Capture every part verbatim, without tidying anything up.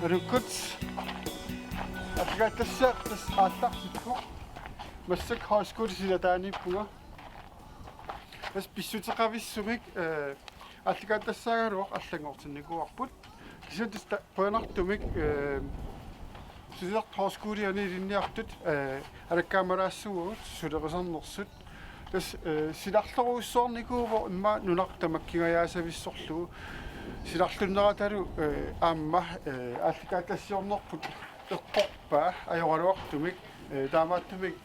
Alukkut. Aallakaatitassiaq tassa aallartippoq. Massakkut højskole silataaniippunga. Tassa pissuteqavissumik, eh, aallakaatitassaagaluaq allanngortinnikuuarput. Kisianni tassa ta-, qujanartumik, eh, Suliaq Højskoliani ilinniartut, eh, alakkaammalaassavagut sulerisarnersut. Tassa, eh, silarlorujussuarnikuuvoq immaqa nunarput tamakkingajaasavissorlugu. Silarlunneratalu, eh, aamma, eh, aallakaatitassiornerput eqqorpaa ajoraluartumik, eh, taamaattumik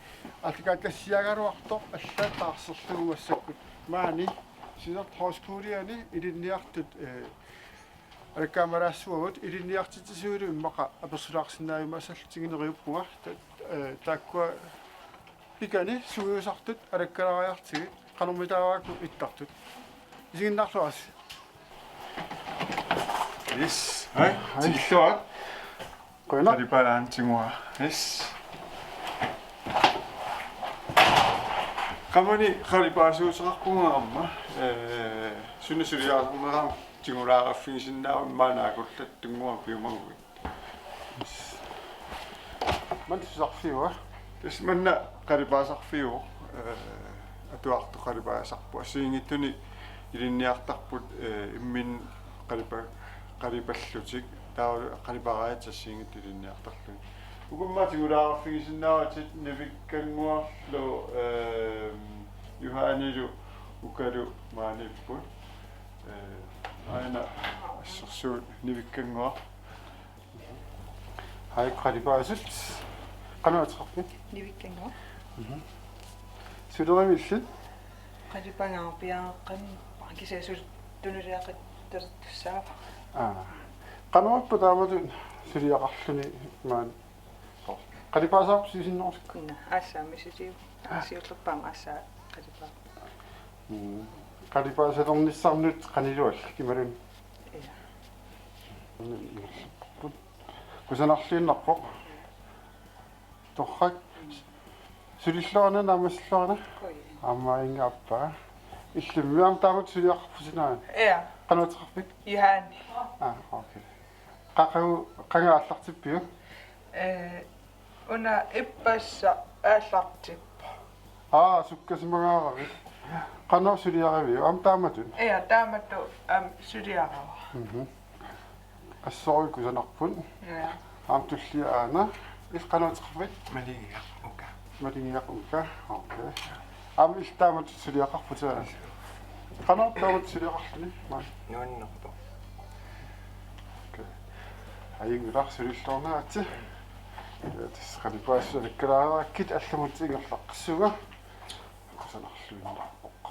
aallakaatitassiaagaluartoq allaat taarserlugu massakkut maani Suliaq Højskoliani ilinniartut, eh, alakkaammalaassavagut, ilinniartitsisuilu immaqa apersulaarsinnaajumaassallutigit neriuppunga. Ta-, eh, taakkua ikani sungiusartut alakkalaariartigit, qanormitaava uku ittartut. Isiginnaarluarisi. Yes. Hej. Hej. Tikilluarit. Qujanaq. Qalipaataa tiguara. Yes. Qamani qalipaasuuteqarpunga aamma. Eh, suna suliaasarnerama tigulaaraffigisinnaavit maanna akullattunnguaq piumaguit. Manna susarfiua? Tassa manna qalipaasarfiuvoq, eh, atuartut qalipaasarput. Assigiinngitsuni ilinniartarput, eh, imminnut qalipa-, qalipallutik, taava qalipaareersut assigiinngitsut ilinniartarlugit. Uku immaqa tigulaaraffigisinnaavatit Nivikkannguarlu, eh, Juhanilu ukalu maaniipput. Eh, aana assersuut Nivikkannguaq. Hej, qalipaasut. Qanoq ateqarpit? Nivikkannguaq. Mhm. Sulerivit illit? Qalipagaara piareeqqamik kisianni suli tunuliaqattalertussaavara. Aa. Qanoq ippa taamatut suliaqarluni maani? Qalipaasaarpit siusinnerusukkut? Naa, aassaammi suliu. Aa. Siullerpaamik aassaa qalipaarput. Mm. Qalipaasalernissannut qaniluallik imaluunniit? Ja. Kusanarluinnarpoq. Torrak. Sulilluarina, naammassilluarina? Kui. Aamma ingaappa. Illimmi aamma taamatut suliaqarputit aana? Ja. Qanoq ateqarpit? Juhani. Ah, okay. Qaqagu, qanga aallartippiuk? Eh, una ippassaq aallartippoq. Aa, sukkasimagaarakkit. Qanoq suliariviuk? Aamma taamatut? Ja, taamatut, aamma suliarivara. Mhm. Assorujussuaq kusanarput. Ja. Aamma tullia aana. Illit qanoq ateqarpit? Maligiaq Uka. Maligiaq Uka. Okay. Aamma illit taamatut suliaqarputit aana? Qanoq taamatut suliaqarluni? Maani. Nuannerpoq. Okay. Ajunngilaq, sulilluarneratsi. Ja, tassa qalipaasut alakkalaariarakkit allamut ingerlaqqissuunga. Kusanarluinnarpoq.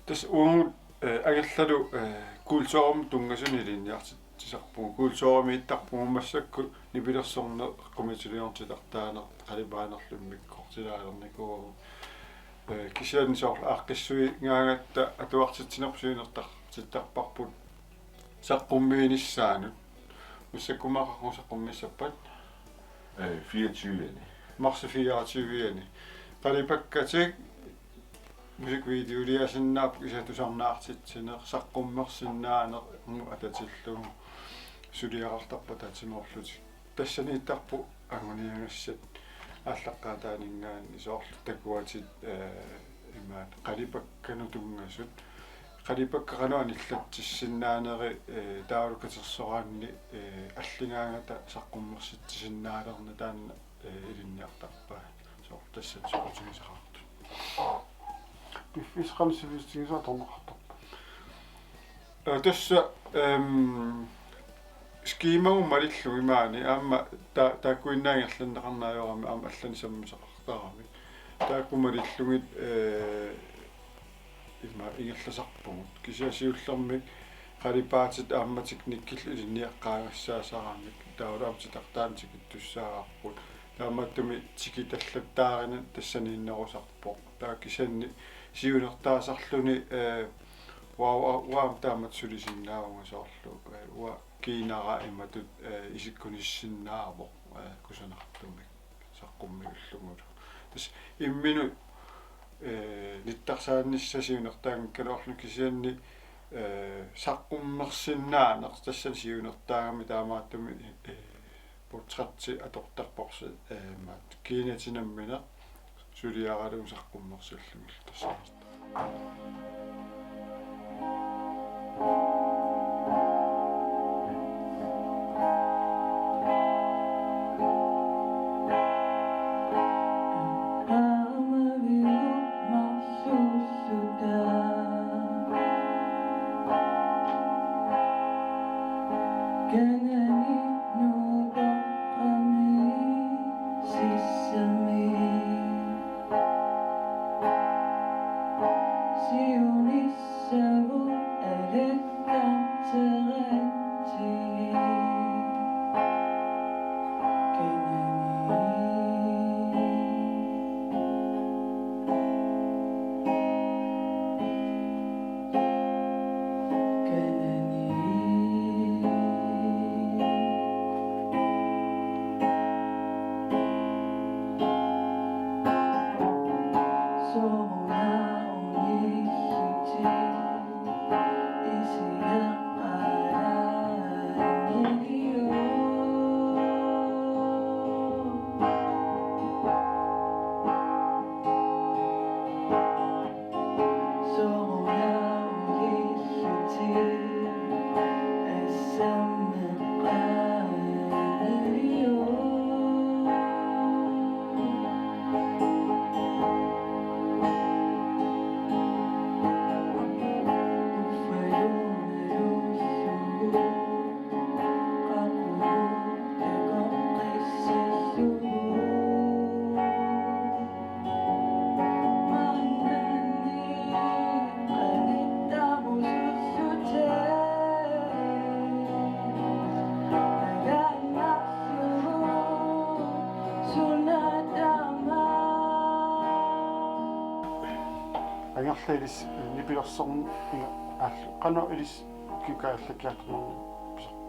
Tassa uagut, eh, angerlarlu, eh, kulturimut tunngasunik ilinniartitsisarpugut. Kulturimiittarpugut, massakkut nipilersorneq eqqumiitsuliorneq titartaaneq qalipaanerlu immikkoortilaalernikuuagut. Eh, kisianni soorlu aaqqissuigaangatta atuartitsinerput siunertartittarparput saqqummiinissaanut. Massakkut immaqa qaqqu saqqummiissappat? Eh, fireogtyve-ani. Marts fireogtyve-ani. Qalipakkatik musikvideoliasinnaapput, kisianni tusarnaartitsineq, saqqummersinnaaneq, mm, atatillugu suliaqartarpata atimoorlutik. Tassaniittarput anguniagassat aallaqqaataaninngaanniit soorlu takuatit, eh, imaat qalipakkanut tunngasut. Qalipakkat qanoq anillatsissinnaaneri, eh, taavalu katersoraanni, eh, alligaangata saqqummersitsisinnaalerneq taanna, eh, ilinniartarpaat. Soorlu tassa soqutigisaqartut. Piffissaq qanoq sivisutigisara atorneqartarpa? Eh, tassa, ehm, Skemagut malillugit maani aamma ta-, taakkuinnaat ingerlanneqarneq ajorami aamma allanik sammisaqartarami. Taakku malillugit, eh, ima ingerlasarpugut. Kisianni siullermik qalipaatit aamma teknikkillu ilinniaqqaagassaasarami. Taavalu aamma titartaannik tikittussaavarput. Taamaattumik tikitallattaarina tassaniinnerusarpoq. Taava kisianni siunertaasarluni, eh, uanga, uanga aamma taamatut sulisinnaavunga soorlu, eh, uanga kiinara imatut, eh, isikkunissinnaavoq, eh, kusanartumik saqqummigullugulu. Tassa imminut, eh, nittarsaanissaa siunertaanngikkaluarluni kisianni, eh, saqqummersinnaaneq tassani siunertaagami taamaattumik, eh, portrætti atortarporsi, eh, maat kiinatik nammineq suliaralugu saqqummersillugillu tassa. Angerlaq ilissi, eh, nipilersorn-, inga-, aall-, qanoq ilissi ukiukkut allakkiartornerni pisar-?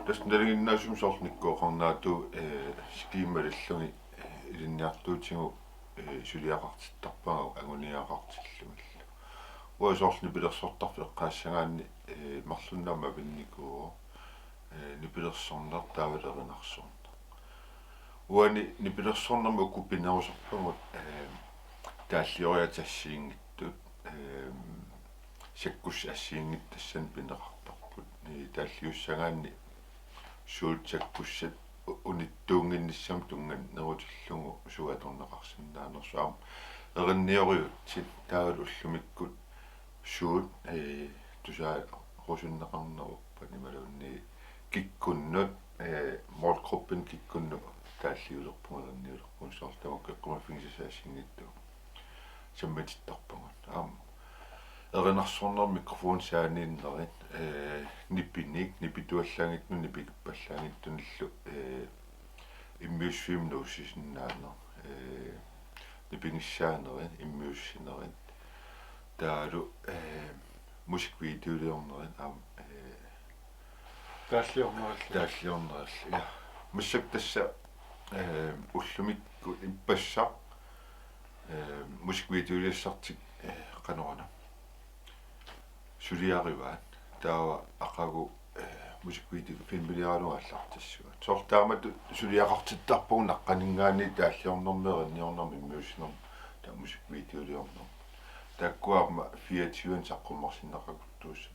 Tassa nalinginnaasumik soorlu nikkooqarnaatut, eh, skema malillugit, eh, ilinniartuutigut, eh, suliaqartittarpagut anguniagaqartillugillu. Uanga soorlu nipilersortarfik eqqaassagaanni, eh, marlunnik aamma avinnikuuvoq, eh, nipilersorneq taavalu erinarsorneq. Uani nipilersornermi uku pinerusarpagut, eh, taallioriaatit assigiinngitsut, eh, sakkussat assigiinngitsut tassani pineqartarput. Ni taalliussagaanni suut sakkussat u-, unittuunnginnissamut tunnganerutillugu suut atorneqarsinnaanersoq aamma erinnioriutsit taavalu ullumikkut suut, eh, tusaarusunneqarneruppat imaluunniit kikkunnut, eh, målgruppinut kikkunnut taalliulerpugut erinniulerpugut soorlu tamakku eqqumaffigisassat assigiinngitsut sammitittarpagut. Aamma erinarsorneq mikrofonit saaniinnerit, eh, nipinik, nipituallaanngitsunut, nipikippallaanngitsunullu, eh, immiussivimmi nuussisinnaaneq, eh, nipigissaanerit, immiussinerit, taavalu, eh, musikvideoliornerit, aamma, eh, taalliornerillu. Taalliornerillu, ja. Massakkut tassa, eh, ullumikkut ippassaq, eh, musikvideoliassartik, eh, qanoruna suliarivaat. Taava aqagu, eh, musikvideo filmiliaralugu aallartissavat. Soorlu taamatut suliaqartittarpagut naqqaninngaanniit taalliornermi, erinniornermi, immiussinermi, taava musikvideoliornermi. Taakkua aamma fireogtyve saqqummersinneqaruttuussapput.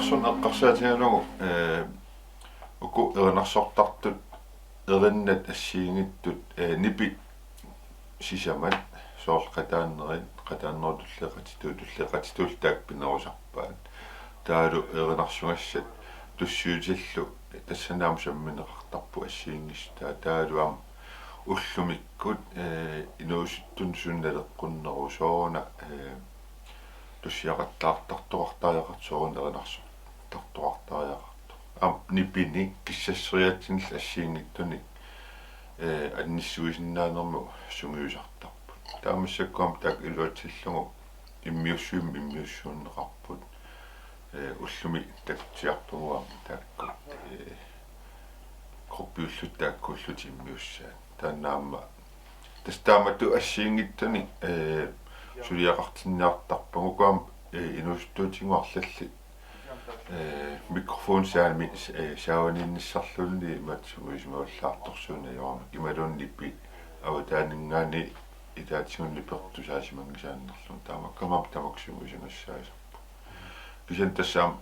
Sun eqqarsaatigalugu, ee, uku erinarsortartut erinnat assigiinngitsut, ee, nipit sisamat soorlu qataannerit, qataannerutulli qatitut, tulli qatitut taakku pinerusarpaat. Taavalu erinarsugassat tussiutillu tassani aamma sammineqartarput assigiinngissutaat, taavalu aamma ullumikkut, ee, inuusuttunut suna naleqqunnerusoq una, ee, tussiaqattaartartoqartariaqartoq soorunami erinarsortartoqartariaqartoq. Aamma nipinik kissasseriaatsinillu assigiinngitsunik, ee, annissuisinnaanermut sungiusartarput. Taava massakkut aamma taakku iluatsillugu immiussuimmik immiussuunneqarput. Ee, ullumi takutsiarpagut aamma taakku, ee, gruppiullutik taakkuullutik immiussaat. Taanna aamma tassa taamatut assigiinngitsunik, ee, suliaqartinniartarpagut. Uku aamma, ee, inuusuttuutigut arlallit, ee, mikrofoni saami-, ee, saavaniinnissarluunniit imatut sungiusimajuallaartorsuuneq ajoramik. Imaluunniit nipit avataaninngaanniit itaatigut nipertusaasimanngitsuunerlugu. Taamaakkamik aamma tamakku sungiusimassaasarput. Kisianni tassa aamma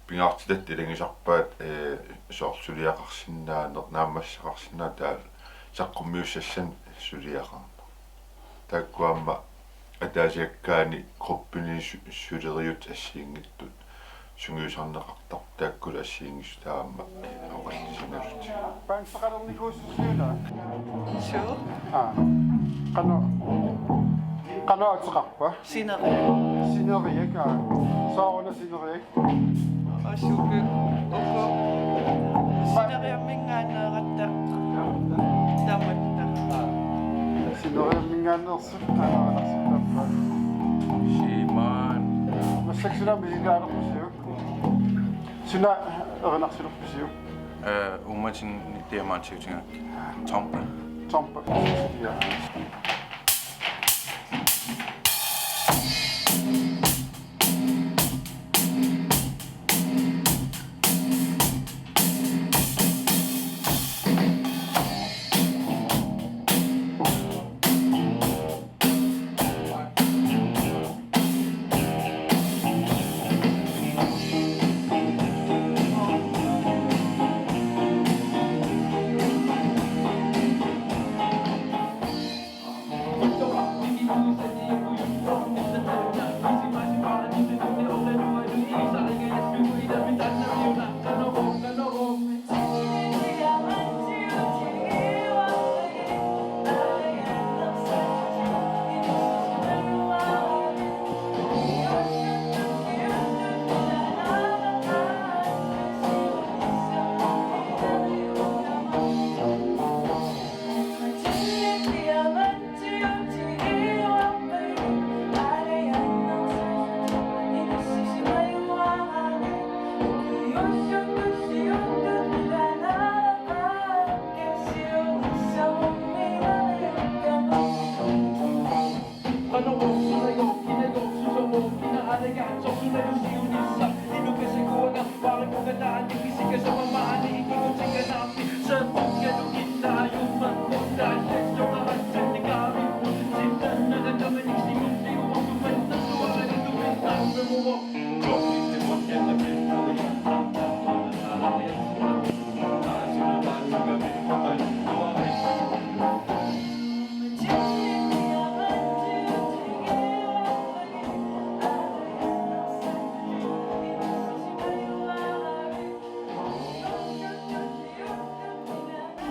pingaartitatta ilagisarpaat, ee, soorlu suliaqarsinnaaneq, naammassisaqarsinnaaneq, taava saqqummiussassanik suliaqarneq. Taakku aamma ataasiakkaani gruppini su-, suleriaaseq assigiinngitsut sungiusarneqartarput, taakkulu assigiinngissutaat aamma, ee, oqallisigalutik. Bandseqalernikuusussi una? Suu. Aa. Qanoq, qanoq ateqarpa? Sineriak. Sineriak, aa. Sooruna sineriak? Asuki. Uku. Sineriamminngaanneeratta. Tamatta. Sineriamminngaanneersut, aa, ateqartarpa? Siman. Massakkut suna misilaalerpusiuk? Suna erinarsilerpusiuk? Ee, uummatin diamantiutiga. Tompa. Tompa. Ja.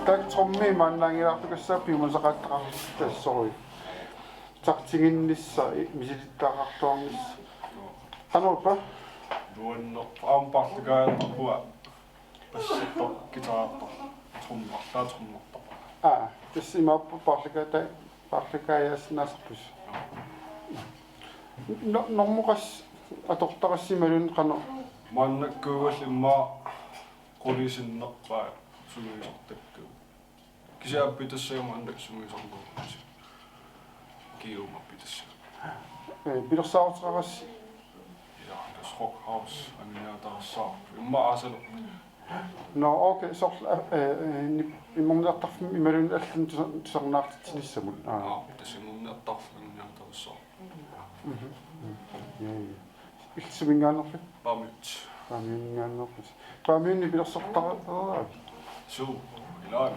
Taakku trommit maannaanngilaartukassaapput piumasaqaattaqartut tassorujuk. Taktiginnissaq, i-, misilittagaqarluarnissaq. Qanorpa? Nuannerpoq, aamma paarlakaajattarpunga. Bassertoq, guitarertoq, trommer-, taava trommertarpunga. Aa, tassa imaappoq paarlakaaja-, paarlakaajaassinnaasarpusi. No-, normu qassit atortarassiuk imaluunniit qanoq? Maannakkut immaqa qulit sinnerpaat sungiusartakkavut. Kisianni appitassagama annak sungiusarnerulluni. Kiuma appitassagama. Ee, pilersaaruteqarassi? Ja, tassa Rock House anguniagaq taassaaq. Immaqa aasalu. Nå, okay, soorlu, ee, ee, ni-, immorniartarfimmi imaluunniit allanut tusa-, tusarnaartitsinissamut. Aa. Aa, tassa immorniartarfik anguniagaq taassaaq. Mhm. Ja, ja. Illit suminngaanneerpit? Paamiut. Paamiuninngaanneerpusi. Paamiuni nipilersortaraavit? Suu, ilaa.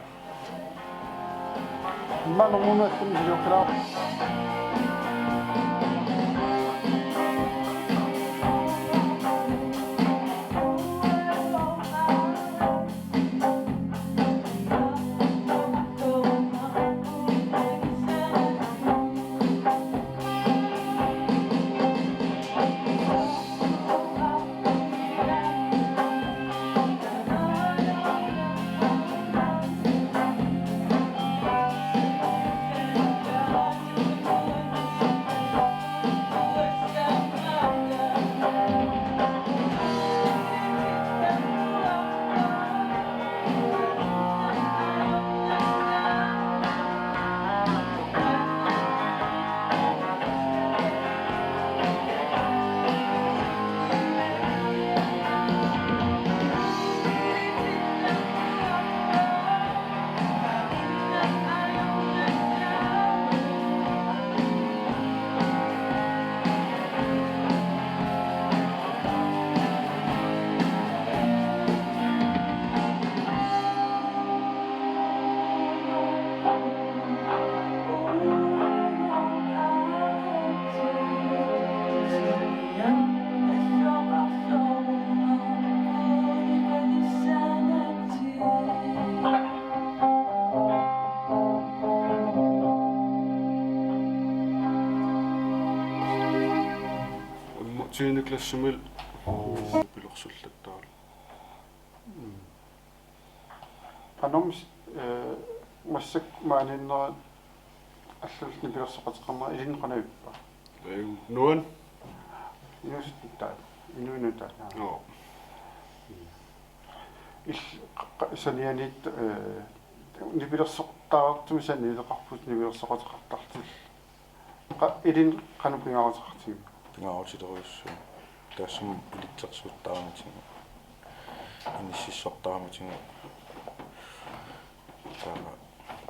Immaqa normummi allani silioqqilaa. Aamma tiende klassimi pilersullattaarluni. Qanormi, eh, massakkut maaniinnerit allallu nipilersoqateqarnerit ilinnut qanoq ippa? Ee, nuan. Inuusuttuttaaq, inuinutaaq. Joo. Il-, qa-, qa-, sanianiit, eh, nipilersoqattaartumik sanileqarputit nipilersoqateqartarlutit. Qa-, ilinnut qanoq pingaaruteqartigiviuk? Pingaarutilerujussuuvoq. Taassuma ilitsersuuttaramatigut. Inississortaramatigut. Taava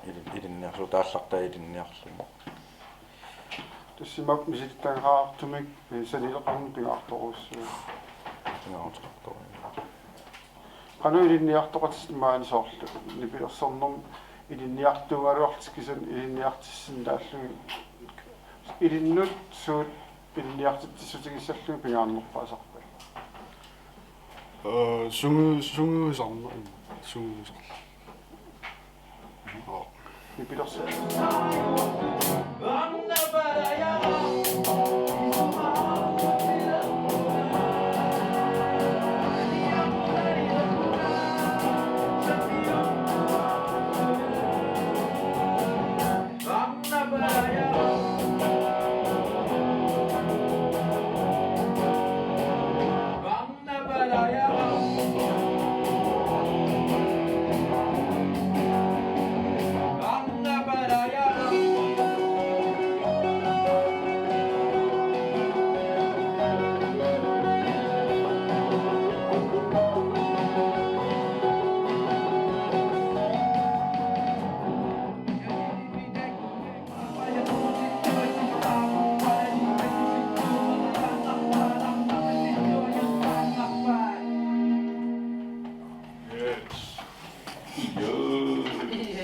ili-, ilinniarlugu, taallartaa ilinniarlugu. Tassa imaappoq misilittagaqartumik, eh, sanileqarneq pingaartorujussuuvoq. Pingaaruteqartorujussuuvoq. Qanoq ilinniartoqatit maani soorlu nipilersornermi ilinniartuugaluarlutit kisianni ilinniartissinnaallugit ilinnut suut ilinniartitsissutigissallugit pingaarnerpaasarpat? Ee, sungiu-, sungiusarneq, sungiusarneq. Nipilersorneq.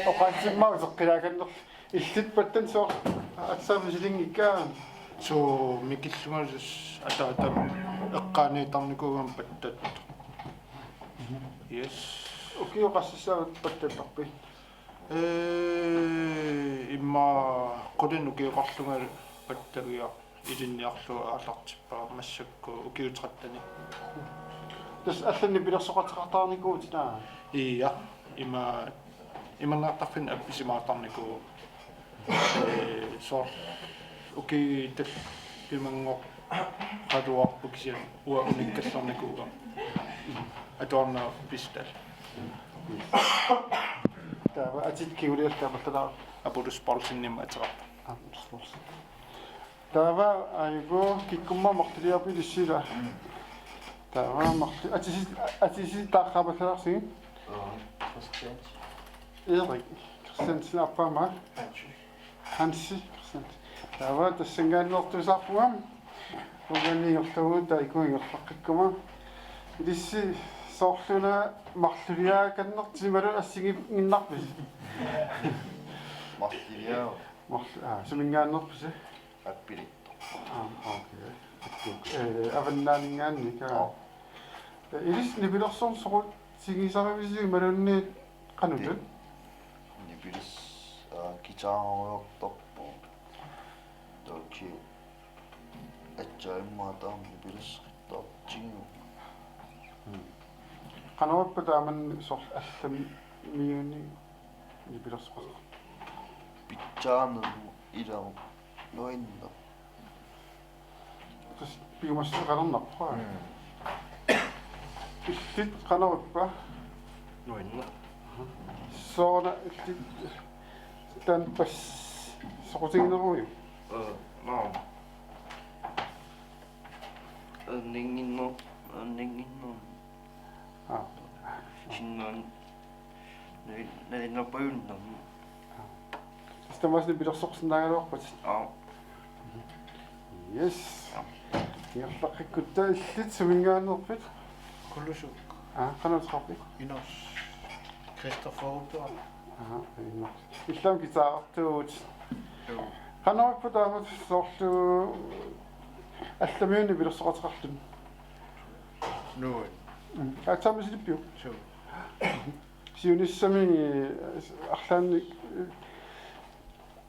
Oqaatsimmaa uteqqilaakannerlu illit pattanik soorlu aatsaat misilinngikka? Suu, mikillunga tassa ataatama eqqaaniittarnikuugama pattattoq. Yes. Ukioq qassissaavat pattattarpit? Ee, immaqa qulinik ukioqarlunga pattagiaq ilinniarlugu aallartippara massakkut ukiut tretteni. Tassa allanik nipilersoqateqartarnikuuvutit, aa? Ia, ima, imannaartarfinni appisimaartarnikuuvoq. Ee, soorlu ukiut tallimanngoraluarput kisianni uanga unikkallarnikuugama. Atuarnera Pistal. Taava atit kingulliit taamaallaat? Apollos Poulsenimik ateqarpunga. Apollos Poulsen. Taava, aigu, kikkumma marluliarpit ilissilu? Taava marlu-, atisi-, atisi taaqqaapallalaarsigit? Aa, Christian. Erik Christiansen, aappaa aamma? Hansi. Hansi Christiansen. Taava tassanngaanneertuusaarpunga. Uangalu ingerlavugut, taava ingerlaqqikkuma. Ilissi soorluna marluliaakannertimalu assigiinnarpisi? Marluliaa. Marlu-, aa, suminngaanneerpisi? Appilittoq. Aa, okay. Ee, avannaaninngaanniit, aa. Aa. Ee, ilissi nipilersorneq soqutigisarivisi imaluunniit qanoq? Nipilersoq, aa, guitariortorpoq. Taava aatsaat immaqa taama nipilersoqqittaartigu. Mm. Qanorippa taamannak soorlu allamiuni nipilersoqartoq? Pitsaanermut ilaa nuanneq. Tassa piumassuseqalernarpoq. Mm. Illit qanorippa? Nuanneq. Sooruna illit taanna bassi soqutigineruvoq? Ee, naa. Anninginno, anninginno. Aa. Sinnaan. Nali-, nalinnerpajunnarmi. Aa. Tassa tamaasa nipilersoqarsinnaagaluarpat. Aa. Yes. Aa. Ingerlaqqikkutta, illit suminngaanneerpit? Kulusuk. Aa, qanoq ateqarpit? Iners. Christoffer Rudolf. Aa, Iners. Illit aamma guitarertuuvutit. Joo. Qanorippa taamatut soorlu allamiuni nipilersoqateqarluni? Nuann. Mm. Aatsaat misilippiuk? Suu. Siunissami, eh, arlaannik, eh,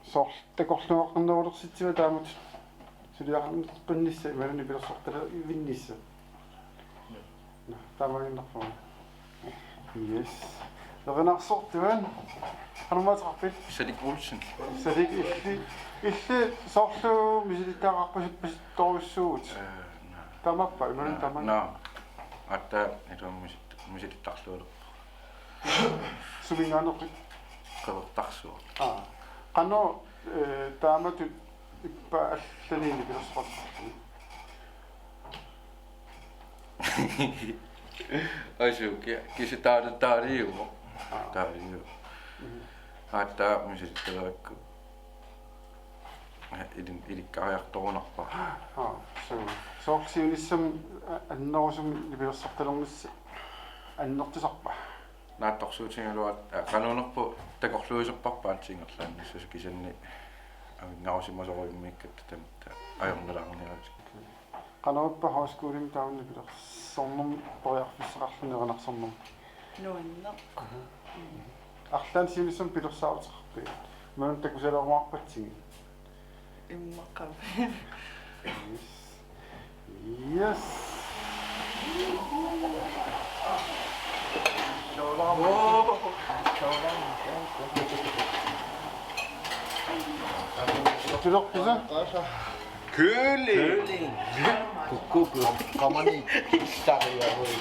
soorlu takorluugaqarnerulersitsiva taamatut suliaqarneqqinnissaq imaluunniit nipilersortalevinnissaq? Naa, taamaaginnarpoq. Yes. Erinarsortuat. Qanormaa ateqarpit? Salik Olsen. Salik, illit, illit soorlu misilittagaqarpasippatorujussuuvutit? Ee, naa. Taamaappa, imaluunniit taama? Naa. Aatsaat ilumut misit-, misilittarluarpoq. Suminngaanneerpit? Qeqertarsuaq. Aa. Qanoq, ee, taamatut ippa allani nipilersoqartarpit? Asu, ki-, kisianni taali-, taaliuvoq. Aa. Taaliuvoq. Mhm. Aatsaat misilittalerakku. Ilin-, ilikkariartorunarpara. Aa, suu. Soorlu siunissami a-, annerusumik nipilersortalernissaq annertusarpa? Naatsorsuutigigaluarpara, aa, qanorpiaq takorluuisorparput aatsaat ingerlaannassasoq, kisianni avinngarusimasorujummikkatta tamatta ajornalaarniarlutik. Qanorippa højskolimi taama nipilersornermi periarfissaqarluni erinarsornermi? Nuanneq. Aha. Arlaannik siunissami pilersaaruteqarpit? Imaluunniit takusalerumaarpatsigit? Immaqa. Yes. Yes. Tulerpisa? Køling. Køling. Kukkuk. Qamani. Stariarui.